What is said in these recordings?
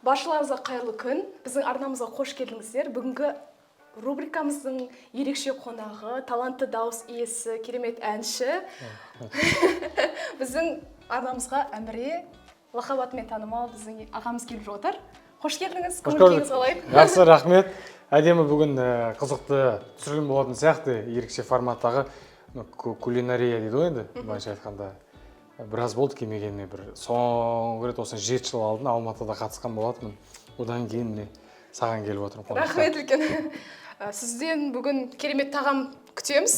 Баршаларыңызға қайырлы күн! Біздің арнамызға қош келдіңіздер! Бүгінгі рубрикамыздың ерекше қонағы, талантты дауыс иесі, керемет әнші, біздің арнамызға Әміре лақап атымен танымал біздің ағамыз келіп отыр. Қош келдіңіз! Қош Көңіл күйіңіз көрдік. қалай? Жақсы, рахмет. Әдемі бүгін, қызықты түсірілім болатын сияқты, ерекше форматтағы. Ну, кулинария дейді ғой енді былайша айтқанда. Біраз болды келмегеніме. Бір соңғы рет осыдан 7 жыл алдын Алматыда қатысқан болатынмын. Одан кейін міне, саған келіп отырмын қонаққа. Рахмет үлкен. Сізден бүгін керемет тағам күтеміз.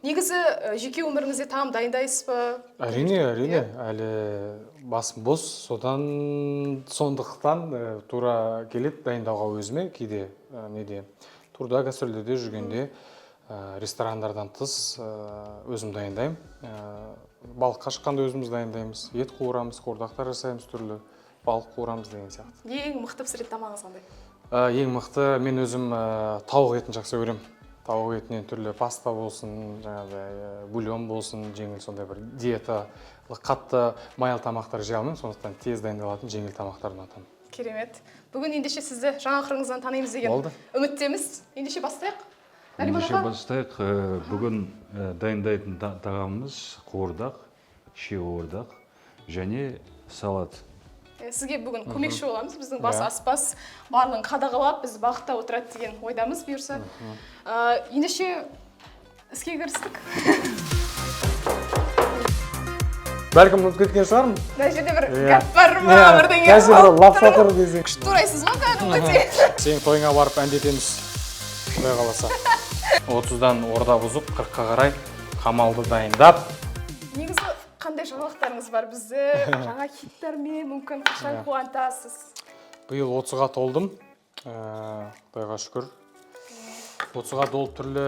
Негізі жеке өміріңізде тағам дайындайсыз ба? Әрине, әлі басым бос, содан, сондықтан тура келеді дайындауға өзіме. Кейде неде, турда, гастрольдерде жүргенде, ресторандардан тыс өзім дайындаймын. Балыққа шыққанда өзіміз дайындаймыз, ет қуырамыз, қуырдақтар жасаймыз, түрлі балық қуырамыз деген сияқты. Ең мықты пісіретін тамағыңыз қандай? Ең мықты мен өзім тауық етін жақсы көремін. Тауық етінен түрлі паста болсын, жаңағыдай бульон болсын, жеңіл, сондай бір диеталық, қатты майлы тамақтар жей алмаймын, сондықтан тез дайындалатын жеңіл тамақтар ұнатамын. Керемет! Бүгін ендеше сізді жаңа қырыңыздан танимыз деген Болды. үміттеміз. Ендеше бастайық, Нариман Ендеше аға. бастайық. Бүгін дайындайтын тағамымыз қуырдақ, ши қуырдақ және салат. Сізге бүгін көмекші боламыз. Біздің бас аспаз барлығын қадағалап, бізді бағыттап отырады деген ойдамыз, бұйырса. Ендеше іске кірістік. Бәлкім, ұмытып кеткен шығармын. Мына жерде бір Иә. гәп бар ма, Иә, бірдеңе қазір бір қалып лап тұр. жатыр десең. Күшті турайсыз ғой кәдімгідей. Сенің тойыңа барып әндетеміз, құдай қаласа. 30-дан орда бұзып, 40-қа қарай қамалды дайындап. Негізі қандай жаңалықтарыңыз бар? Бізді жаңа хиттармен мүмкін қашан қуантасыз? Биыл 30-ға толдым. Құдайға шүкір, 30-ға толып, түрлі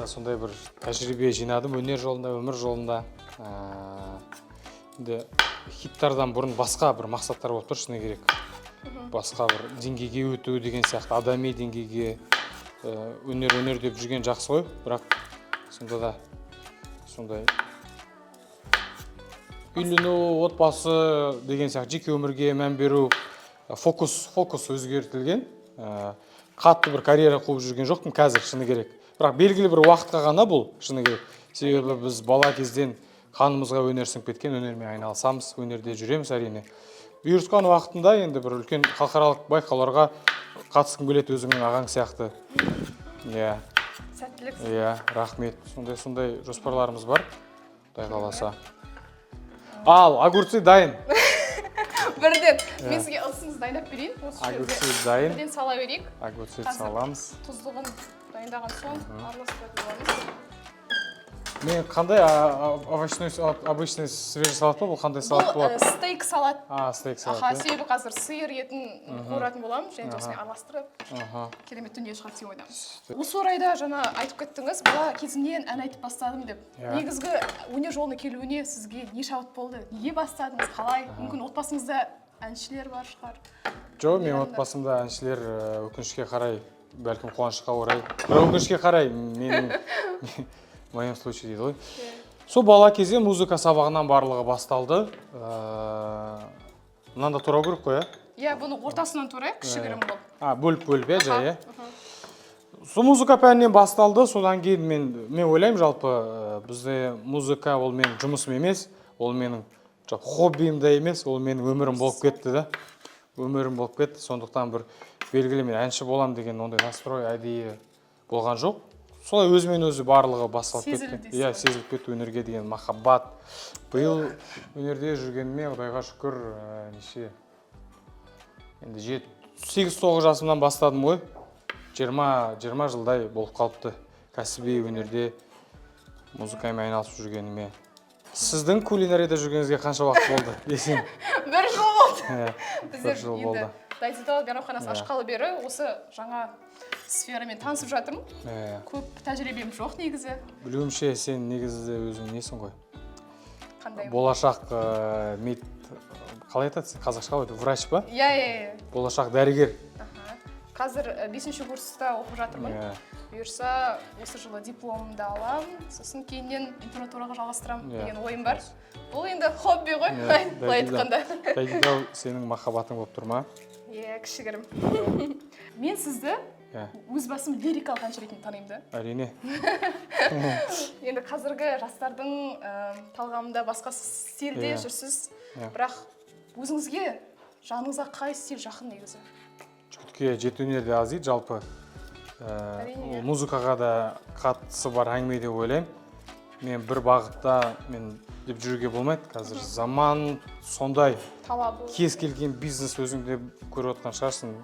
сондай бір тәжірибе жинадым өнер жолында, өмір жолында. Енді хиттардан бұрын басқа бір мақсаттар болып тұр, шыны керек, басқа бір деңгейге өту деген сияқты, адами деңгейге. Өнер, өнер деп жүрген жақсы ғой, бірақ сонда да сондай үйлену, отбасы деген сияқты жеке өмірге мән беру, фокус өзгертілген. Қатты бір карьера қуып жүрген жоқпын қазір, шыны керек, бірақ белгілі бір уақытқа ғана бұл, шыны керек, себебі біз бала кезден қанымызға өнер сіңіп кеткен, өнермен айналысамыз, өнерде жүреміз. Әрине, бұйыртқан уақытында енді бір үлкен халықаралық байқауларға қатысқым келеді, өзіңнің ағаң сияқты, иә. Сәттілік! Иә, рахмет. Сондай жоспарларымыз бар, құдай қаласа. Ал огурцы дайын. Бірден мен сізге ыдысыңызды дайындап берейін осы жерде. Огурцы дайын. Бірден сала берейік. Огурцы Қазір. саламыз. Тұздығын дайындаған соң араластыратын боламыз. Мен қандай овощной салат, обычный свежий салат па бұл, қандай салат Бұл болады? стейк салат. А, стейк салат. Аха. Иә? Себебі қазір сиыр етін қуыратын боламыз және де осымен араластырып, керемет дүние шығады деген ойдамыз. Осы орайда жаңа айтып кеттіңіз, бала кезімнен ән айтып бастадым деп. Иә. Негізгі өнер жолына келуіне сізге не шабыт болды, неге бастадыңыз, қалай? Мүмкін, отбасыңызда әншілер бар шығар? Жоқ, менің отбасымда әншілер, өкінішке қарай, бәлкім, қуанышқа орай, бірақ өкінішке қарай, менің, в моем случае дейді ғой, сол бала кезде музыка сабағынан барлығы басталды. Мынаны да турау керек қой, иә? Иә, бұны ортасынан турайық, кішігірім қылып. А, бөліп бөліп, иә, жай, иә. Аха. Сол музыка пәнінен басталды. Содан кейін мен ойлаймын, жалпы бізде музыка ол менің жұмысым емес, ол менің жалпы хоббиім да емес, ол менің өмірім болып кетті да, өмірім болып кетті. Сондықтан бір белгілі мен әнші болам деген ондай настрой әдейі болған жоқ, солай өзімен өзі барлығы басталып Сезілді кетті. дейсіз Иә. ғой. Сезіліп кетті өнерге деген махаббат. Биыл өнерде жүргеніме, құдайға шүкір, неше енді, 7, 8, 9 жасымнан бастадым ғой, 20 жылдай болып қалыпты кәсіби өнерде музыкамен айналысып жүргеніме. Сіздің кулинарияда жүргеніңізге қанша уақыт болды десең? Бір жыл болды. Иә, Біздер бір жыл енді болды. Дайдидал мейрамханасын ашқалы бері осы жаңа сферамен танысып жатырмын. Көп тәжірибем жоқ негізі. Білуімше, сен негізі өзің несің ғой? Қандай? Болашақ мед, қалай айтады, қазақша қалай айтады, врач па? Иә. Болашақ дәрігер. Аха. Қазір бесінші курста оқып жатырмын. Бұйырса, осы жылы дипломымды аламын, сосын кейіннен интернатураға жалғастырамын деген ойым бар. Бұл енді хобби ғой, Иә, былай Дайдидал. айтқанда. Дайдидал сенің махаббатың болып тұр ма? Иә, кішігірім. Мен сізді өз басым лирикалық әнші ретінде танимын да. Әрине. Енді қазіргі жастардың талғамында басқа стильде жүрсіз. Бірақ өзіңізге, жаныңызға қай стиль жақын негізі? Жігітке жеті өнер де аз дейді жалпы. Әрине. Ол музыкаға да қатысы бар әңгіме деп ойлаймын. Мен бір бағытта мен деп жүруге болмайды. Қазір заман сондай. Талабы. Кез келген бизнес, өзің де көріп отқан шығарсың,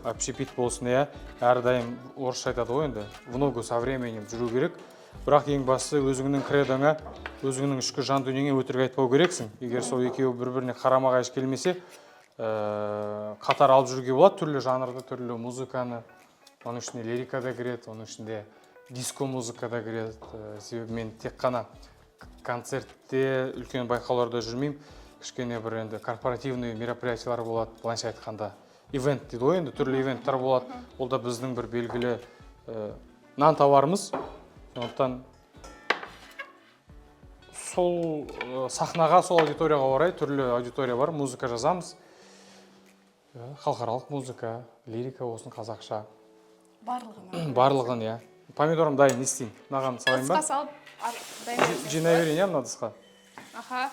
общепит болсын, иә, әрдайым орысша айтады ғой енді, в ногу со временем жүру керек. Бірақ ең бастысы, өзіңнің кредоңа, өзіңнің ішкі жан дүниеңе өтірік айтпау керексің. Егер сол екеуі бір біріне қарама қайшы келмесе, қатар алып жүруге болады түрлі жанрды, түрлі музыканы. Оның ішінде лирика да кіреді, оның ішінде диско музыка да кіреді. Себебі мен тек қана концертте, үлкен байқауларда жүрмеймін. Кішкене бір енді корпоративный мероприятиялар болады, былайша айтқанда ивент дейді ғой енді, түрлі ивенттер болады. Ол да біздің бір белгілі нан тауарымыз. Сондықтан сол сахнаға, сол аудиторияға орай, түрлі аудитория бар, музыка жазамыз. Халықаралық музыка, лирика болсын, қазақша. Барлығын. Барлығын, иә. Помидорым дайын, не істеймін, мынаған салайын ба? Ыдысқа салып дайындайсыз. Жинай берейін, иә, мына ыдысқа. Аха,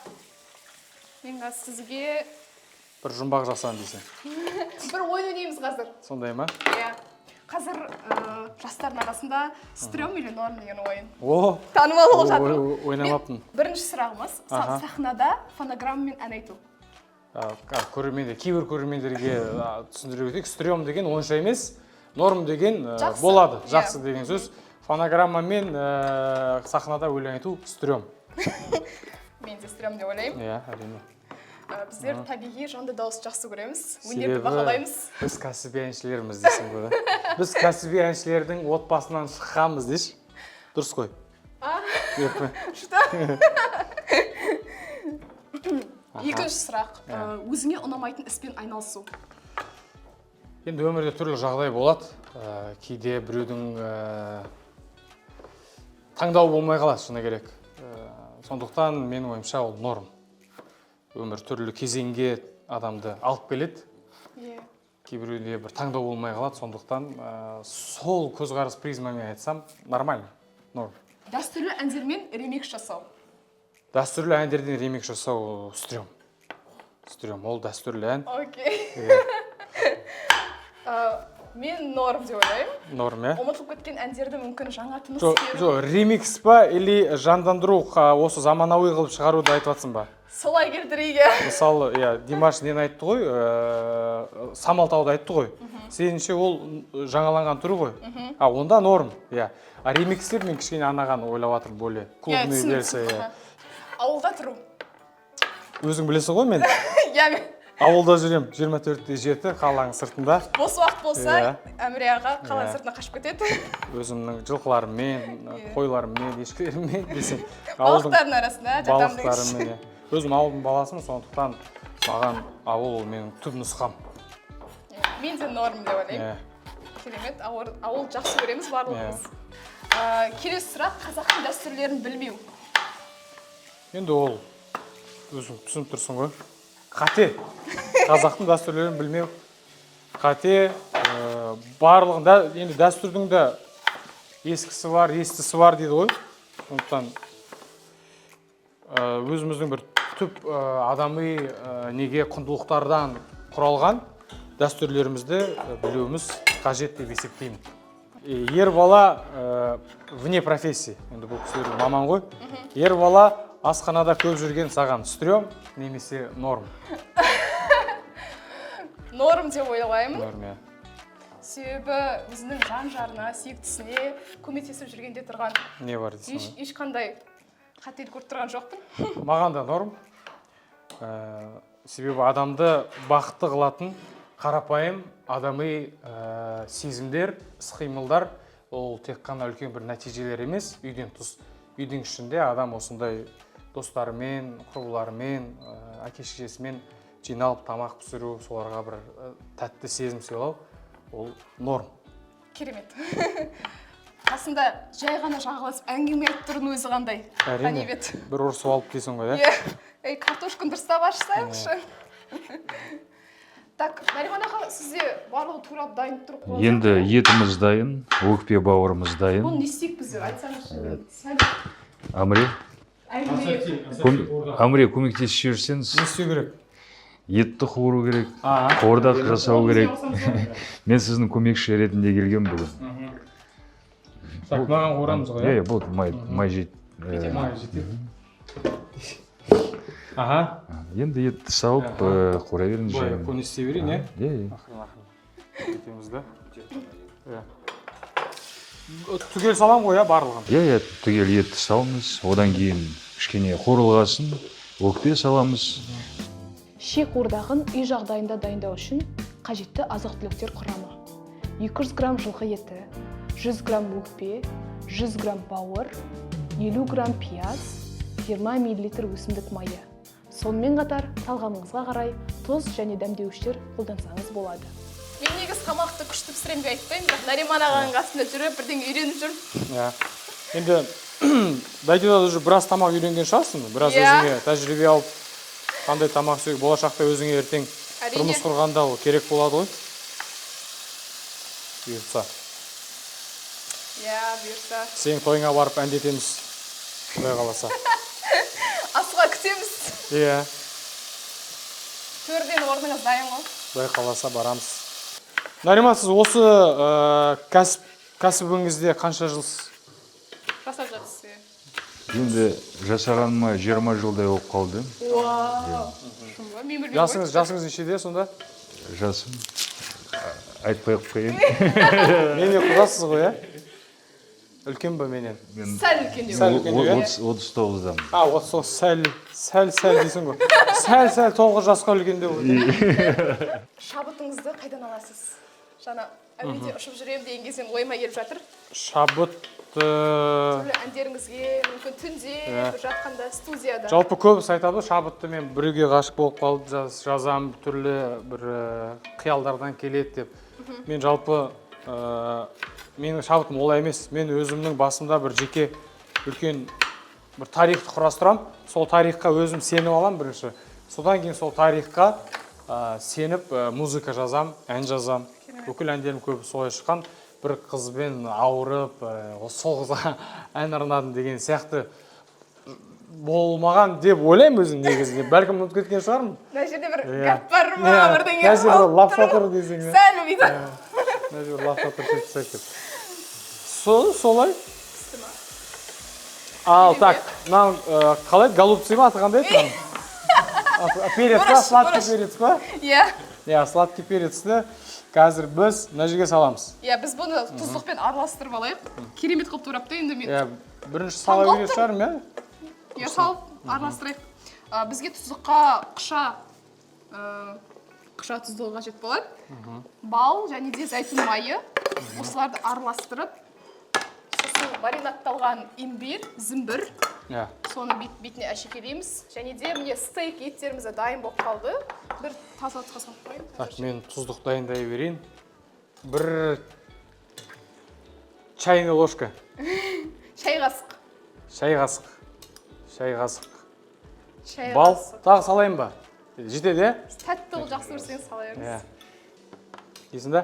мен қазір сізге бір жұмбақ жасайын дейсің. Бір ойын ойнаймыз қазір. Сондай ма? Иә, қазір жастардың арасында «Стрём или норм» деген ойын О! танымал болып жатыр. Ойнамаппын. Бірінші сұрағымыз: сахнада фонограммамен ән айту. Көрермендер, кейбір көрермендерге түсіндіре кетейік: стрём деген онша емес, норм деген Жақсы, болады, иә. жақсы деген сөз. Фонограммамен сахнада өлең айту стрём. Мен де стрём деп ойлаймын. Иә, әрине. Біздер табиғи жанды дауысты жақсы көреміз, өнерді Себебі бағалаймыз. біз кәсіби әншілерміз дейсің ғой да. Біз кәсіби әншілердің отбасынан шыққанбыз деші, дұрыс қой? Деп пе? Что? Екінші сұрақ: өзіңе ұнамайтын іспен айналысу. Енді өмірде түрлі жағдай болады. Кейде біреудің таңдауы болмай қалады, шыны керек. Сондықтан менің ойымша, ол норм. Өмір түрлі кезеңге адамды алып келеді. Кейбіреуде бір таңдау болмай қалады. Сондықтан сол көзқарас призмамен айтсам, нормально, норм. Дәстүрлі әндермен ремикс жасау. Дәстүрлі әндерден ремикс жасау стрём, стрём. Ол дәстүрлі ән. Окей. Иә. Мен норм деп ойлаймын. Норм, иә. Ұмытылып кеткен әндерді мүмкін жаңа тыныс Жоқ, беру. жоқ, ремикс па или жандандыру, осы заманауи қылып шығаруды айтып жатсың ба? Солай келтірейік, иә. Мысалы, иә, Димаш нені айтты ғой, «Самалтауды» айтты ғой. Сеніңше, ол жаңаланған түрі ғой. А онда норм, иә. А ремикстер, мен кішкене анаған ойлап жатырмын, более клубный түсіндім. версия, иә. Аха. Ауылда тұру. Өзің білесің ғой, мен Иә, мен ауылда жүремін, 24/7 қаланың сыртында. Бос уақыт болса, Әміре аға қаланың сыртына қашып кетеді. Өзімнің жылқыларыммен, қойларыммен, ешкілеріммен десең, Балықтардың арасында жатамын деңізші. Балықтарыммен, иә. Өзім ауылдың баласымын, сондықтан маған ауыл ол менің түп нұсқам. Иә, мен де норм деп ойлаймын. Керемет, ауыл жақсы көреміз барлығымыз. Келесі сұрақ: қазақтың дәстүрлерін білмеу. Енді ол өзің түсініп тұрсың ғой, қате. Қазақтың дәстүрлерін білмеу қате. Барлығында енді дәстүрдің де ескісі бар, естісі бар дейді ғой. Сондықтан өзіміздің бір түп адами неге құндылықтардан құралған дәстүрлерімізді білуіміз қажет деп есептеймін. Ер бала вне профессии, енді бұл кісілер маман ғой, ер бала асханада көп жүрген саған стрём немесе норм? Норм деп ойлаймын. Норм, иә. Себебі өзінің жан жарына, сүйіктісіне көмектесіп жүргенде тұрған Не бар дейсің еш, ғой. ешқандай қателік көріп тұрған жоқпын. Маған да норм. Себебі адамды бақытты қылатын қарапайым адами сезімдер, іс қимылдар ол тек қана үлкен бір нәтижелер емес. Үйден тыс, үйдің ішінде адам осындай достарымен, құрбыларымен, әке шешесімен жиналып тамақ пісіру, соларға бір тәтті сезім сыйлау ол норм. Керемет. Қасында жай ғана жағаласып әңгіме айтып тұрудың өзі қандай Әрине. ғанибет. Бір ұрысып алып дейсің ғой, иә. Иә, ей, картошканы дұрыстап ашсайықшы. Так, Нариман аға, сізде барлығы турап, дайын тұр ғой. Енді етіміз дайын, өкпе, бауырымыз дайын. Бұны не істейік біздер, айтсаңызшы сәл. Әміре. Әңгіме. Әміре, көмектесіп жіберсеңіз. Не істеу керек? Етті қуыру керек, А, қуырдақ жасау керек. Оны бізге қосамыз ғой. Мен сіздің көмекші ретінде келгем бүгін. Так, мынаған қуырамыз ғой? Иә, болды, май жет. Май жетеді, аха. Енді етті салып, қуыра беріңіз. Былай Және. көне істей берейін, иә? Иә. Ақырын, ақырын кетеміз да, иә. Түгел саламын ғой, иә, барлығын? Иә, түгел етті салыңыз. Одан кейін кішкене қуырылғасын, өкпе саламыз. Ши қуырдағын үй жағдайында дайындау үшін қажетті азық түліктер құрамы: 200 грамм жылқы еті, 100 грамм өкпе, 100 грамм бауыр, 50 грамм пияз, 20 мл өсімдік майы. Сонымен қатар талғамыңызға қарай тұз және дәмдеуіштер қолдансаңыз болады. Мен негізі тамақты күшті пісіремін деп айтпаймын, бірақ Нариман ағаның қасында жүріп, бірдеңе үйреніп жүрмін. Иә, енді дайдида уже біраз тамақ үйренген шығарсың, біраз. Иә. Өзіңе тәжірибе алып, қандай тамақ істеу, болашақта өзіңе ертең тұрмыс құрғанда ол керек болады ғой, бұйыртса. Иә, бұйырса. Сенің тойыңа барып әндетеміз, құдай қаласа. Асыға күтеміз. Иә. Төрден орныңыз дайын ғой. Құдай қаласа, барамыз. Нариман, сіз осы кәсібіңізде қанша жылсыз? Жасап жатырсыз, иә. Енді жасағаныма 20 жылдай болып қалды. Вау! Шын ба? Мен білмеймін ғой. Жасыңыз нешеде сонда? Жасым айтпай ақ қояйын. Менен құдасыз ғой, иә? Үлкен ба менен? Мен Сәл үлкендеу. Сәл үлкендеу, иә? 39-дамын. А, вот сол сәл, сәл, сәл дейсің ғой. Сәл, сәл 9 жасқа үлкендеу ғой. Шабытыңызды қайдан аласыз? Жаңа әуеде ұшып жүремін деген кезден ойыма келіп жатыр. Шабыт Түрлі әндеріңізге мүмкін түнде бір жатқанда, студияда. Жалпы көбісі айтады ғой, шабытты мен біреуге ғашық болып қалып жазамын, түрлі бір қиялдардан келеді деп. Мен жалпы менің шабытым олай емес. Мен өзімнің басымда бір жеке үлкен бір тарихты құрастырамын. Сол тарихқа өзім сеніп аламын бірінші. Содан кейін сол тарихқа сеніп музыка жазам, ән жазам. Бүкіл әндерім көбі солай шыққан. Бір қызбен ауырып, сол қызға ән арнадым деген сияқты болмаған деп ойлаймын өзім негізінде. Бәлкім, ұмытып кеткен шығармын. Мына жерде бір Иә. гәп бар ма, Иә. бірдеңе Мына жерде қалып лапша тұр. тұр десең, иә. Сәл бүйтіп. Мына жерде лапша тұр, сөйтіп тастайық деп. Сол солай. Пісті ма? Ал так, мынау қалай еді, голубцы ма, аты қандай еді мынаның? Перец па? Бұрыш, Сладкий бұрыш. перец па? Иә. Иә, сладкий перецті қазір біз мына жерге саламыз. Иә, біз бұны тұздықпен араластырып алайық. Керемет қылып турапты енді мен. Иә, бірінші сала Таңғалып берген шығармын, иә. Иә, салып араластырайық. Бізге тұздыққа қыша тұздығы қажет болады, бал және де зәйтүн майы. Осыларды араластырып, сосын маринадталған имбирь, зімбір, соны бетіне әшекейлейміз. Және де міне, стейк еттеріміз де дайын болып қалды. Бір таза ыдысқа салып қояйын. Так, мен тұздық дайындай берейін. Бір чайный ложка. Шай қасық. Шай қасық, шай қасық. Шай Бал қасық. тағы салайын ба? Жетеді, иә? Тәтті қылып жақсы көрсеңіз, сала беріңіз. Иә, дейсің да,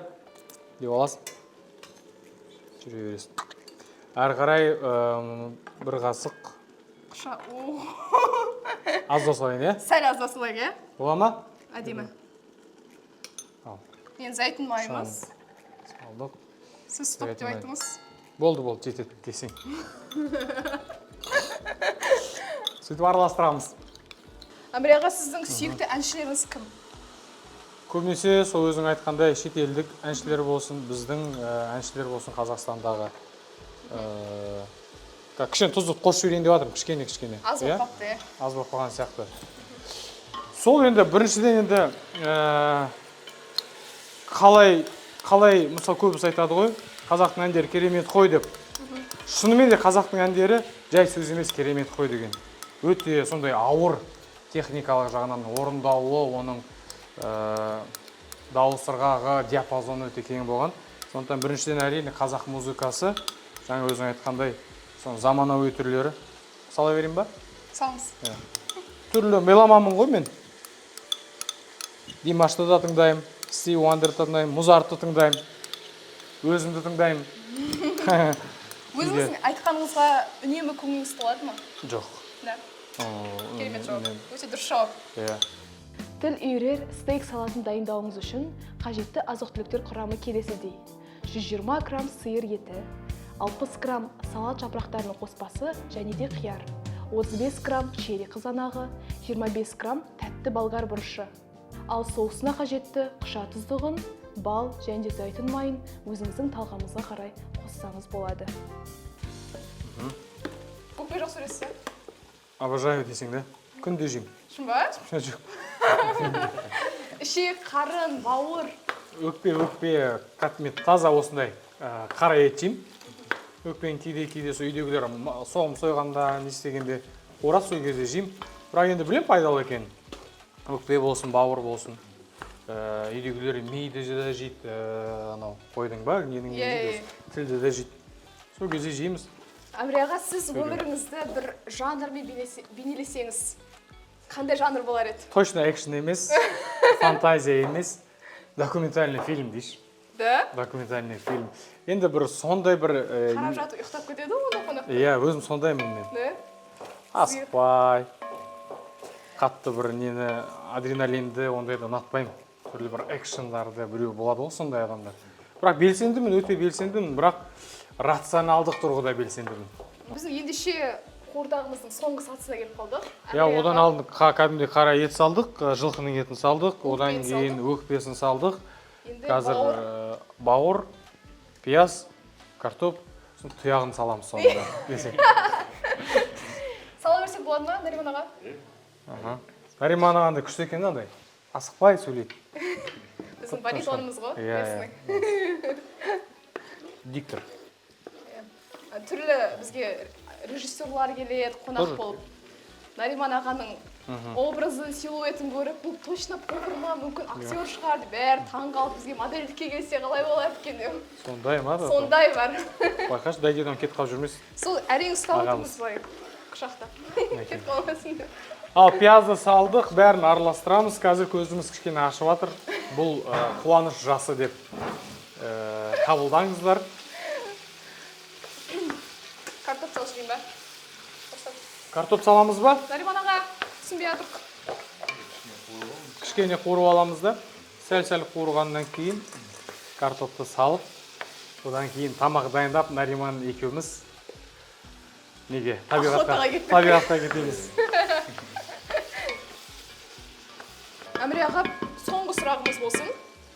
деп аласың, жүре бересің әрі қарай. Бір қасық Қыша, о. Аздау салайын, иә? Сәл аздау салайық, иә. Бола ма? Әдемі. Ал. Енді зәйтүн майымыз. Салдық. Сіз стоп деп Зәйтүн майы. айтыңыз. Болды, болды, жетеді десең. Сөйтіп араластырамыз. Әміре аға, сіздің сүйікті әншілеріңіз кім? Көбінесе сол өзің айтқандай шетелдік әншілер болсын, біздің әншілер болсын, Қазақстандағы. Так, кішкене тұзды қосып жіберейін деп жатырмын, кішкене, кішкене. Аз Иә? болып қалыпты, иә. Аз болып қалған сияқты. Сол енді біріншіден енді қалай, мысалы, көбісі айтады ғой, қазақтың әндері керемет қой деп. Шынымен де қазақтың әндері жай сөз емес, керемет қой деген. Өте сондай ауыр техникалық жағынан орындалуы, оның дауыс ырғағы, диапазоны өте кең болған. Сондықтан біріншіден, әрине, қазақ музыкасы, жаңа өзің айтқандай, соның заманауи түрлері. Сала берейін ба? Салыңыз. Түрлі меломанмын ғой мен. Димашты да тыңдаймын, Стиви Уандерді тыңдаймын, Музартты тыңдаймын, өзімді тыңдаймын. Өзіңіздің айтқаныңызға үнемі көңіліңіз толады ма? Жоқ. Да. О, Керемет жауап. мен- Өте дұрыс жауап. Иә. Тіл үйірер стейк салатын дайындауыңыз үшін қажетті азық-түліктер құрамы келесідей: 120 грамм сиыр еті, 60 грамм салат жапырақтарының қоспасы және де қияр, 35 грамм черри қызанағы, 25 грамм тәтті болгар бұрышы. Ал соусына қажетті құша тұздығын, бал және де зәйтүн майын өзіңіздің талғамыңызға қарай қоссаңыз болады. Өкпе жақсы көресіз бе? Обожаю десең да, күнде жеймін. Шын ба? Жоқ. Ішек, қарын, бауыр? Өкпе кәдімгі таза осындай қара ет жеймін. Өкпені кейде кейде сол үйдегілер соғым сойғанда, не істегенде қуырады, сол кезде жеймін. Бірақ енді білемін пайдалы екенін. Өкпе болсын, бауыр болсын. Үйдегілер миды де жейді, анау қойдың ба, ненің Иә, жейді, иә. осы, тілді де жейді. Сол кезде жейміз. Әміре аға, сіз өміріңізді бір жанрмен бейнелесеңіз, қандай жанр болар еді? Точно экшн емес, фантазия емес, документальный фильм дейші. Да? Документальный фильм. Енді бір сондай бір Қарап жатып ұйықтап кетеді ғой онда қонақ. Иә, өзім сондаймын мен. Да? Асықпай, қатты бір нені, адреналинді, ондайды ұнатпаймын. Түрлі бір экшндарды, біреу болады ғой сондай адамдар. Бірақ белсендімін, өте белсендімін, бірақ рационалдық тұрғыда белсендімін. Біздің ендеше қуырдағымыздың соңғы сатысына келіп қалдық. Иә, одан алдын кәдімгідей қара ет салдық, жылқының етін салдық, одан Өкпені кейін өкпесін салдық. Енді Қазір бауыр. Бауыр, пияз, картоп, сосын тұяғын саламыз соңында десек. Сала берсек болады ма, Нариман аға? Аха. Нариман аға андай күшті екен да, андай асықпай сөйлейді. Біздің баритонымыз ғой, Иә, местный. Диктор. Иә. Түрлі бізге режиссерлар келеді қонақ Тоже. болып. Нариман ағаның образын, силуетін көріп, бұл точно повар ма, мүмкін актер шығар деп бәрі таң қалып, бізге модельдікке келсе қалай болады екен деп. Сондай ма да? Сондай бар. Байқашы, дәйдеден кетіп қалып жүрмес. Сол әрең ұстап Ағамыз. отырмыз былай құшақтап, кетіп қалмасын деп. Ал пиязды салдық, бәрін араластырамыз. Қазір көзіміз кішкене ашып жатыр. Бұл қуаныш жасы деп қабылдаңыздар. Картоп салып жейін ба? Картоп саламыз ба? Нариман аға, түсінбей жатырмық. Кішкене қуырып аламыз да, сәл сәл қуырғаннан кейін картопты салып, одан кейін тамақ дайындап, Нариман екеуміз неге, табиғатқа Охотаға кеттік. Табиғатқа кетеміз. Әміре аға, соңғы сұрағымыз болсын.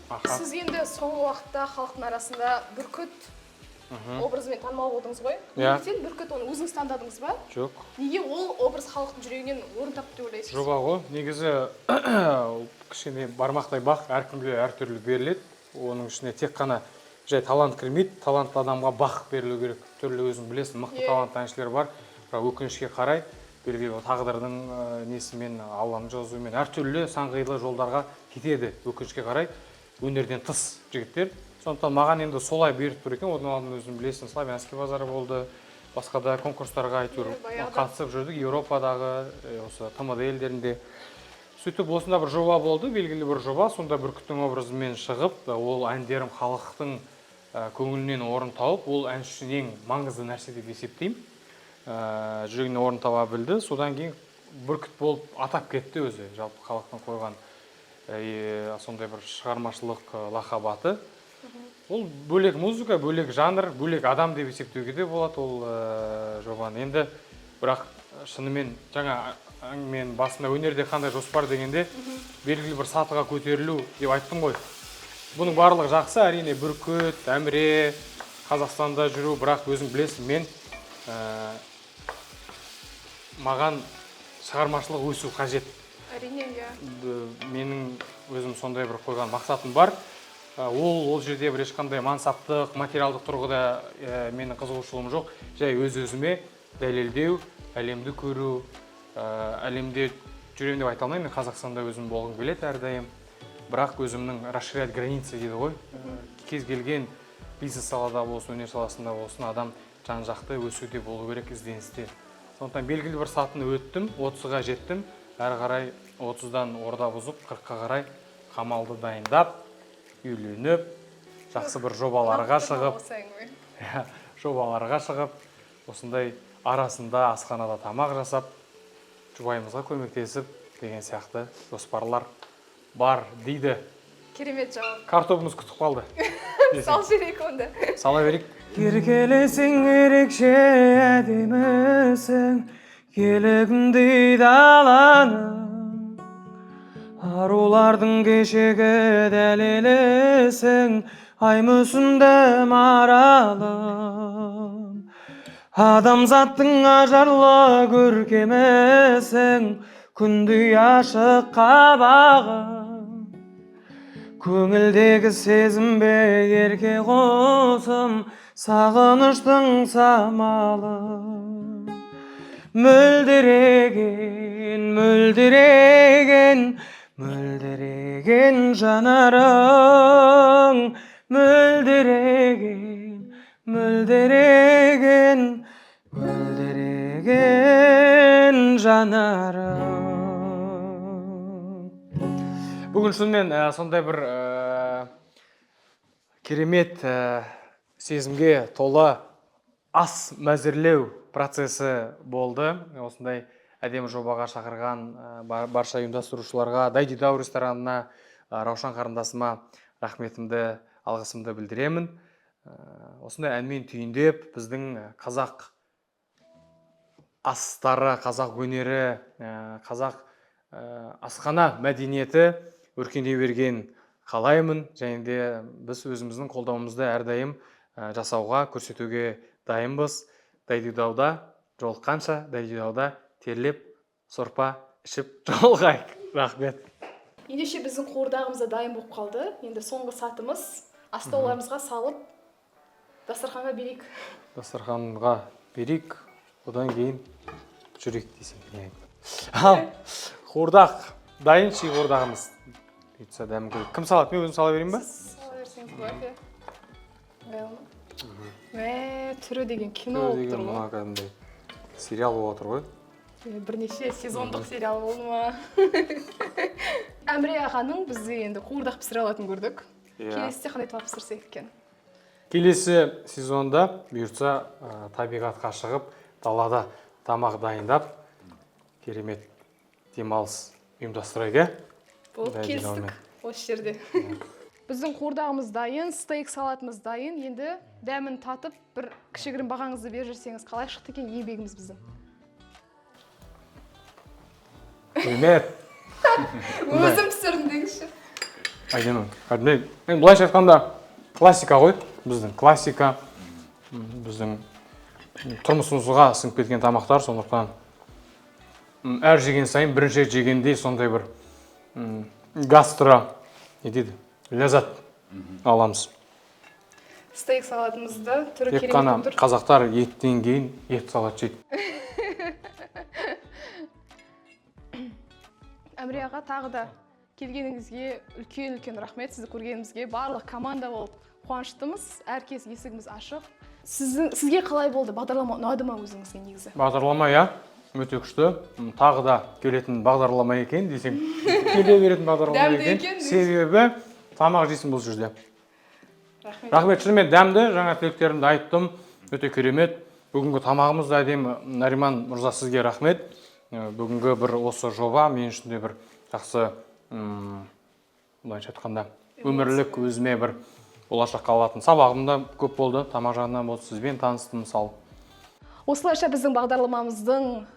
Аха. Сіз енді соңғы уақытта халықтың арасында бүркіт образымен танымал болдыңыз ғой. Иә. Неліктен бүркіт, оны өзіңіз таңдадыңыз ба? Жоқ. Неге ол образ халықтың жүрегінен орын тапты деп ойлайсыз? Жоба ғой негізі, кішкене бармақтай бақ әркімге әртүрлі беріледі. Оның ішіне тек қана жай талант кірмейді, талантты адамға бақ берілу керек. Түрлі, өзің білесің, мықты талантты әншілер бар, бірақ өкінішке қарай белгілі бір тағдырдың несімен, Алланың жазуымен әртүрлі сан қилы жолдарға кетеді, өкінішке қарай, өнерден тыс жігіттер. Сондықтан маған енді солай бұйырып тұр екен. Одан алдын, өзің білесің, «Славянский базар» болды, басқа да конкурстарға әйтеуір Иә, баяғыда. қатысып жүрдік, Еуропадағы, осы ТМД елдерінде. Сөйтіп осында бір жоба болды, белгілі бір жоба. Сонда бүркіттің образымен шығып, ол әндерім халықтың көңілінен орын тауып, ол әнші үшін ең маңызды нәрсе деп есептеймін. Жүрегінен орын таба білді. Содан кейін бүркіт болып атап кетті өзі, жалпы халықтың қойған сондай бір шығармашылық лақап аты. Ол бөлек музыка, бөлек жанр, бөлек адам деп есептеуге де болады ол жобаны енді. Бірақ шынымен жаңа әңгіменің басында өнерде қандай жоспар дегенде, белгілі бір сатыға көтерілу деп айттым ғой. Бұның барлығы жақсы, әрине, бүркіт, Әміре, Қазақстанда жүру, бірақ өзің білесің, мен маған шығармашылық өсу қажет. Әрине, иә. Менің өзім сондай бір қойған мақсатым бар. Ол жерде бір ешқандай мансаптық, материалдық тұрғыда менің қызығушылығым жоқ. Жай өз өзіме дәлелдеу, әлемді көру, әлемде жүремін деп айта алмаймын, мен Қазақстанда өзім болғым келеді әрдайым. Бірақ өзімнің расширять границы дейді ғой. Кез келген бизнес салада болсын, өнер саласында болсын, адам жан жақты өсуде болу керек, ізденісте. Сондықтан белгілі бір сатыны өттім, 30-ға жеттім. Әрі қарай 30-дан орда бұзып, 40-қа қарай Қамалды дайындап, үйленіп, жақсы бір жобаларға шығып, Осы әңгіме. иә, жобаларға шығып, осындай арасында асханада тамақ жасап, жұбайымызға көмектесіп деген сияқты жоспарлар бар дейді. Керемет жауап. Картобымыз күтіп қалды. Сал жіберейік онда. Сала берейік. Еркелесең, ерекше әдемісің, Келігімдей даланың. Арулардың кешегі дәлелісің, Ай мүсінді маралым. Адамзаттың ажарлы көркемісің, Күндей ашық қабағың. Көңілдегі сезім бе, ерке құсым, Сағыныштың самалы. Мөлдіреген, мөлдіреген, мөлдіреген жанарың, мөлдіреген, мөлдіреген, мөлдіреген жанарың. Бүгін шынымен сондай бір керемет сезімге толы ас мәзірлеу процесі болды. Осындай әдемі жобаға шақырған барша ұйымдастырушыларға, Дайдидау ресторанына, Раушан қарындасыма рахметімді, алғысымды білдіремін. Осындай әнмен түйіндеп, біздің қазақ астары, қазақ өнері, қазақ асхана мәдениеті өркендей берген қалаймын және де біз өзіміздің қолдауымызды әрдайым жасауға, көрсетуге дайынбыз. Дайдидауда жолыққанша, Дайдидауда терлеп, сорпа ішіп жолығайық. Рахмет. Ендеше, біздің қуырдағымыз да дайын болып қалды. Енді соңғы сатымыз: астауларымызға салып, дастарханға берейік. Дастарханға берейік, одан кейін жүрейік десең не. Ал қуырдақ дайын, ши қуырдағымыз. Бұйыртса, дәмін көрейік. Кім салады? Мен өзім сала берейін ба? Сала берсеңіз болады, иә. Ыңғайлы ма? Мә, түрі деген кино Түрі болып деген тұр ғой. Мына кәдімгідей сериал болып отыр ғой. Е, бірнеше сезондық сериал болды ма? Әміре ағаның бізде енді қуырдақ пісіре алатынын көрдік. Иә. Келесіде қандай тамақ пісірсек екен? Келесі сезонда, бұйыртса, табиғатқа шығып, далада тамақ дайындап, керемет демалыс ұйымдастырайық, иә. Болды. Дайын. Келістік осы жерде. Біздің қуырдағымыз дайын, стейк салатымыз дайын. Енді дәмін татып, бір кішігірім бағаңызды беріп жіберсеңіз, қалай шықты екен еңбегіміз біздің? Керемет. Өзім пісірдім деңізші. Әдемі, кәдімгідей. Енді былайша айтқанда, классика ғой, біздің классика, біздің тұрмысымызға сіңіп кеткен тамақтар. Сондықтан әр жеген сайын бірінші рет жегендей сондай бір гастро не дейді, ләззат аламыз. Стейк салатымызды түрі Тек керемет қана болып тұр. қазақтар еттен кейін ет салат жейді. Әміре аға, тағы да келгеніңізге үлкен үлкен рахмет. Сізді көргенімізге барлық команда болып қуаныштымыз. Әркез есігіміз ашық. Сізге қалай болды бағдарлама? Ұнады ма өзіңізге негізі? Бағдарлама, иә, өте күшті. Тағы да келетін бағдарлама екен десең, келе беретін бағдарлама Дәмді екен. екен дейсің. Себебі тамақ жейсің бұл жерде. Рахмет. Рахмет, шынымен дәмді. Жаңа тілектерімді айттым, өте керемет. Бүгінгі тамағымыз да әдемі. Нариман мырза, сізге рахмет. Бүгінгі бір осы жоба мен үшін де бір жақсы, былайша айтқанда, өмірлік өзіме бір болашаққа алатын сабағым да көп болды. Тамақ жағынан болды, сізбен таныстым, мысалы. Осылайша біздің бағдарламамыздың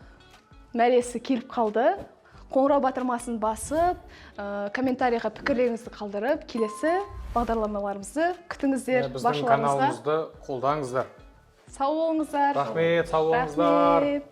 мәресі келіп қалды. Қоңырау батырмасын басып, комментарийға пікірлеріңізді қалдырып, келесі бағдарламаларымызды күтіңіздер. Біздің Баршаларыңызға каналымызды қолдаңыздар. сау болыңыздар. Рахмет, сау болыңыздар. Рахмет.